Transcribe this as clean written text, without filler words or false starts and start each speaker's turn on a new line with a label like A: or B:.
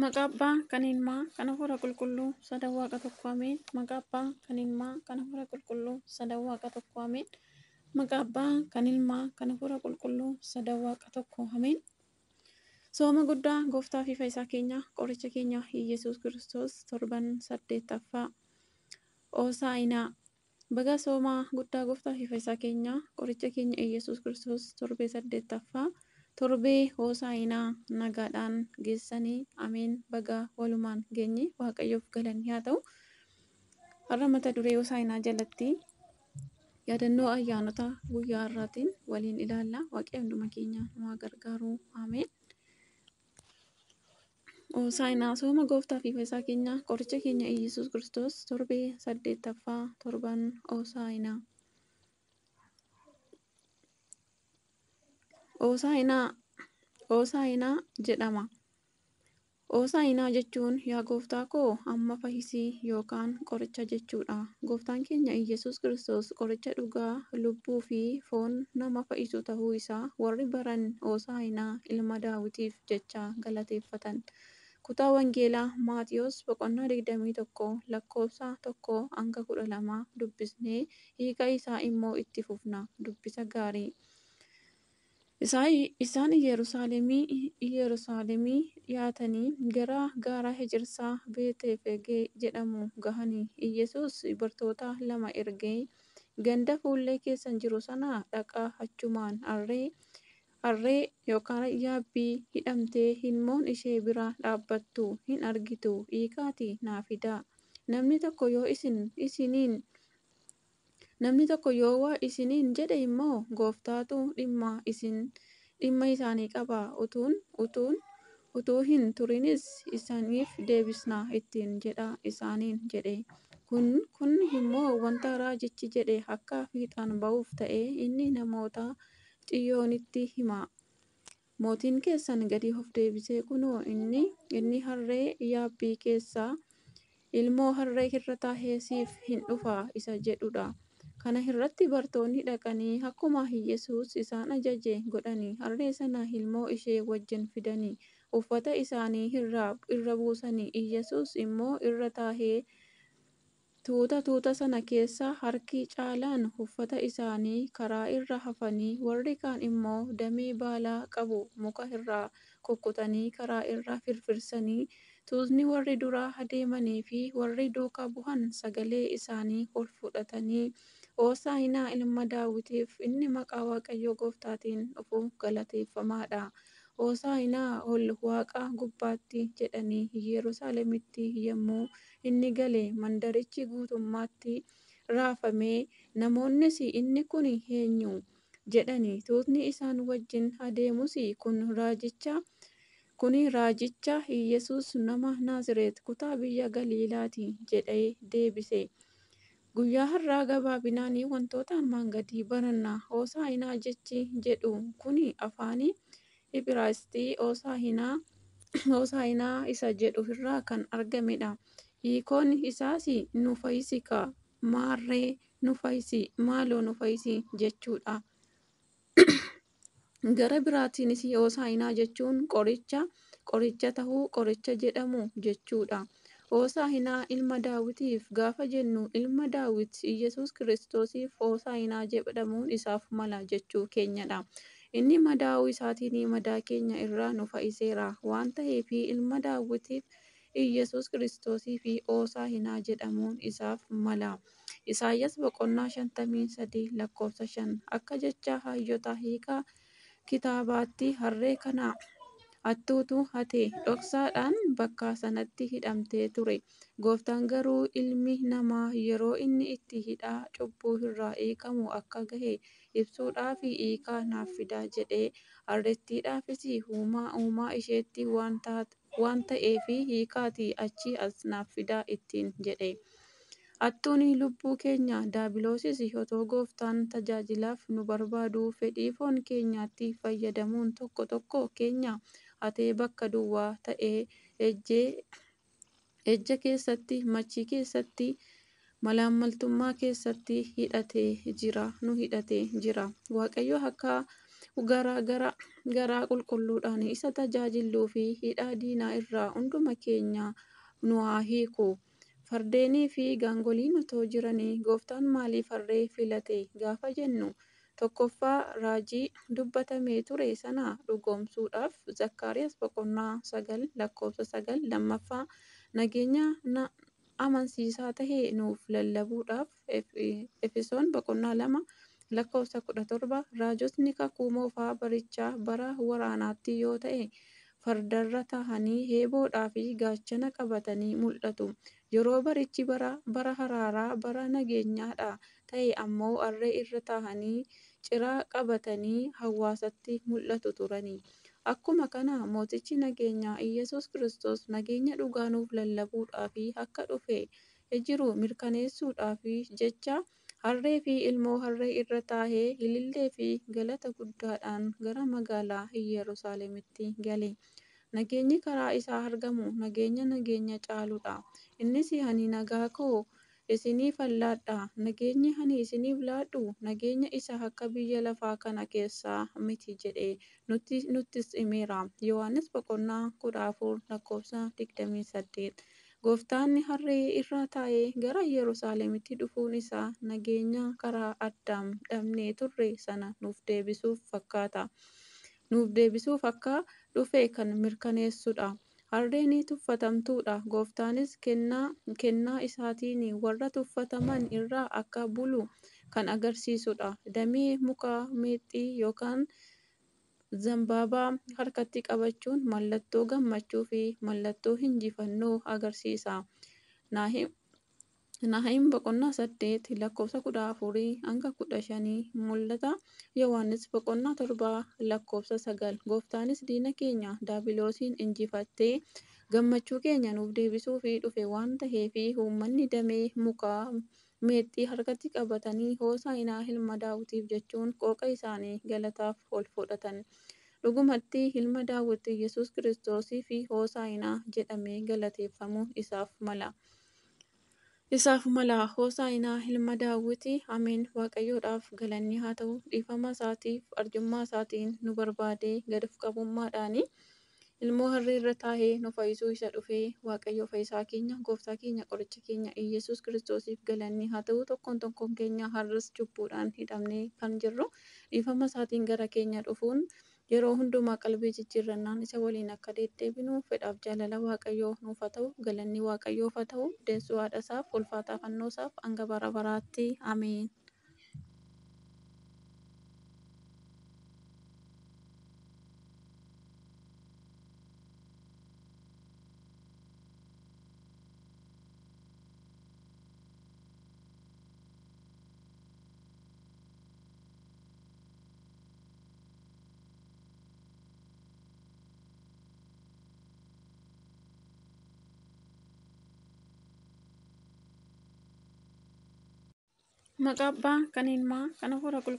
A: Maqaa Abbaa kan Ilmaa kan Hafuura Qulqulluu sadan Waaqa tokko ameen. Maqaa Abbaa kan Ilmaa kan Hafuura Qulqulluu sadan Waaqa tokko ameen. Maqaa Abbaa kan Ilmaa kan Hafuura Qulqulluu sadan Waaqa tokko ameen. Sooma guddaa Gooftaa fi Fayyisaa keenya qoricha keenya Iyyasuus Kiristoos torban 8ffaa Hoosaa'inaa. Baga sooma guddaa Gooftaa fi Fayyisaa keenya qoricha keenya Iyyasuus Kiristoos torbee 8ffaa torbee Hoosaa'inaa nagaadhaan geessanii ameen. Baga walumaan geenye Waaqayyoof galanni haa ta'u. Har'a mata duree Hoosaa'inaa jalatti yaadannoo ayyaanota guyyaa har'aatiin waliin ilaalla. Waaqayyo hunduma keenya nu haa gargaaru. Ameen. Hoosaa'inaa sooma Gooftaa fi Fayyisaa keenya qoricha keenya Iyyasuus Kiristoos torbee 8ffaa torban Hoosaa'inaa. Hoosaa'inaa Hoosaa'inaa jedhama. Hoosaa'inaa jechuun yaa Gooftaa koo amma fayyisii yookaan qoricha jechuudha. Gooftaan keenya Iyyasuus Kiristoos qoricha dhugaa lubbuu fi foon nama fayyisu ta'uu isaa warri baran Hoosaa'inaa ilma Daawitiif jecha galateeffatan. Kutaa Wangeelaa Maatiyos boqonnaa 21 lakkoofsa 1 hanga 12 dubbisnee hiika isaa immoo itti fufna. Dubbisa gaarii. Isaan Yerusaalemii dhiyaatanii gara gaara ejersaa Beetfegee jedhamu gahanii Iyyasuus bartoota lama ergee, ganda fuullee keessan jiru sana dhaqaa achumaan harree yookaan yaabbii hidhamtee ilmoon ishee bira dhaabbattu hin argitu hiikaatii naa fidaa. Namni tokko yoo waa isiniin jedhe immoo Gooftaatu dhimma isaanii qaba utuu hin turinis isiniif deebisna ittiin jedhaa isaaniin jedhe. Kun immoo wanta raajichi jedhe akka fiixaan ba'uuf ta'e inni namoota Xiyoonitti himaa. Mootiin keessan gadi of deebisee kunoo inni harree yaabbii keessa ilmoo harree irra taa'ee siif hin dhufa isa jedhudha. Kana irratti bartoonni dhaqanii akkuma Iyyasuus isaan ajaje godhanii harree sana ilmoo ishee wajjin fidanii uffata isaanii irra buusanii Iyyasuus immoo irra taa'e. Tuuta sana keessa harki caalaan uffata isaanii karaa irra hafanii warri kaan immoo damee baala qabu muka irraa kukkutanii karaa irra firfirsanii tuutni warri dura adeemanii fi warri duukaa bu'an sagalee isaanii ol fudhatanii Hoosaa'inaa ilma Daawitiif inni maqaa Waaqayyo Gooftaatiin dhufu galateeffamaadha. Hoosaa'inaa ol Waaqa gubbaatti jedhanii Yerusaalemitti yommuu inni gale mandarichi guutummaatti raafame. Namoonnis inni kun eenyu jedhanii tuutni isaan wajjin adeemus kun raajicha Iyyasuus nama Naazreet kutaa biyya Galiilaati jedhee deebise. Guyyaa har'aa gabaabinaan wantoota armaan gadii baranna. Hoosaa'inaa jechi jedhu kun afaan Ibraayisxii Hoosaa'inaa isa jedhu irraa kan argamedha. Hiikoon isaas nu fayyisi kaa, maarree nu fayyisi, maaloo nu fayyisi jechuudha. Gara biraatiinis Hoosaa'inaa jechuun qoricha, qoricha ta'uu, qoricha jedhamu jechuudha. Hoosaa'inaa ilma Daawitiif gaafa jennu ilma Daawit Iyyasuus Kiristoosiif Hoosaa'inaa jedhamuun isaaf mala jechuu keenyadha. Inni madaa'uu isaatiin madaa keenya irraa nu fayyiseera waan ta'eef ilma Daawitiif Iyyasuus Kiristoosiif Hoosaa'inaa jedhamuun isaaf mala. Isaayyaas boqonnaa 53 lakkoofsa 5 akka jecha hayyoota hiika kitaabaatti harree kana hattuutu hate dhoksaadhaan bakka sanatti hidhamtee ture. Gooftaan garuu ilmi namaa yeroo inni itti hidhaa cubbuu irraa hiikamu akka gahe ibsuudhaaf hiikaa naaf fidaa jedhee harrettiidhaafis uumaa isheetti waan ta'eef hiikaatii achii as naaf fidaa ittiin jedhe. Hattuun lubbuu keenya Daabiloosis otoo Gooftaan tajaajilaaf nu barbaadu fedhii foon keenyaatti fayyadamuun tokko tokko keenya hatee bakka duwwaa ta'e ejja keessatti, machii keessatti, malaammaltummaa keessatti nu hidhatee jira. Garaa qulqulluudhaan isa tajaajiluu fi hidhaa diinaa irraa hunduma keenya nu haa hiiku. Fardeenii fi gaangoliin otoo jiranii gooftaan maaliif harree filate gaafa jennu, tokkoffaa raajii dubbatamee ture sana dhugoomsuudhaaf Zakkaariyaas boqonnaa 9 lakkoofsa 9, lammaffaa nageenya amansiisaa ta'e nuuf lallabuudhaaf Efesoon boqonnaa 2 lakkoofsa 17. Raajotni kakuu moofaa barichaa bara waraanaatti yoo ta'e fardarra taa'anii eeboodhaa fi gaachana qabatanii mul'atu. Yeroo barichi bara araaraa bara nageenyaadha ta'e ammoo harree irra taa'anii ciraa qabatanii hawaasatti mul'atu turani. Akkuma kana mootichi nageenyaa Iyyesuus Kiristoos nageenya dhugaa nuuf lallabuudhaaf akka dhufee jiru mirkaneessuudhaaf jecha harree fi ilmoo harree irra taa'ee ilillee fi galata guddaadhaan gara magaalaa Iyyerusaaleemitti gale. Nageenyi karaa isaa argamu nageenya nageenya caaludha. Innis ani nagaa koo isiniifan laadha. Nageenyi ani isiniif laadhu nageenya isa akka biyya lafaa kana keessaa miti jedhee nuttis himeera. Yohaannis boqonnaa 14 lakkoofsa 28. Gooftaan harree irra taa'ee gara Yerusaalemitti dhufuun isaa nageenya karaa Addaam dhabnee turre sana nuuf deebisuuf fakkaata. Nuuf deebisuuf akka dhufe kan mirkaneessudha. Harreen tuffatamtuudha. Gooftaanis kennaa isaatiin warra tuffataman irra akka bulu kan agarsiisudha. Damee muka meexxii yookaan zambaabaa harkatti qabachuun mallattoo gammachuu fi mallattoo injifannoo agarsiisa. Naahim boqonnaa 8 lakkoofsa 14 hanga 15, Mul'ata Yohaannis boqonnaa 7 lakkoofsa 9. Gooftaanis diina keenya Daabiloosiin injifatee gammachuu keenya nuuf deebisuuf dhufe waan ta'eef uummanni damee muka meexxii harkatti qabatanii Hoosaa'inaa ilma Daawitiif jechuun qooqa isaanii galataaf ol fudhatan. Dhugumatti ilma Daawit Iyyesuus Kiristoosiif Hoosaa'inaa jedhamee galateeffamuun isaaf mala. Isaaf mala. Hoosaa'inaa ilma Daawit. Ameen. Waaqayyoodhaaf galanni haa ta'u. Dhiifama isaatiif arjummaa isaatiin nu barbaadee gad of qabummaadhaan ilmoo harree irra taa'ee nu fayyisuu isa dhufee Waaqayyo fayyisaa keenya gooftaa keenya qoricha keenya Iyyesuus Kiristoosiif galanni haa ta'u. Tokkoon tokkoon keenya har'as cubbuudhaan hidhamnee kan jirru dhiifama isaatiin gara keenya dhufuun yeroo hundumaa qalbii jijjiirrannaan isa waliin akka deddeebinu fedhaaf jaalala Waaqayyoo nuuf haa ta'u. Galanni Waaqayyoof haa ta'u. Deessuu haadha isaaf ulfaataa fannoo isaaf hanga bara baraatti. Ameen. Maqaa Abbaa kan Ilmaa kan Hafuura Qulqulluu.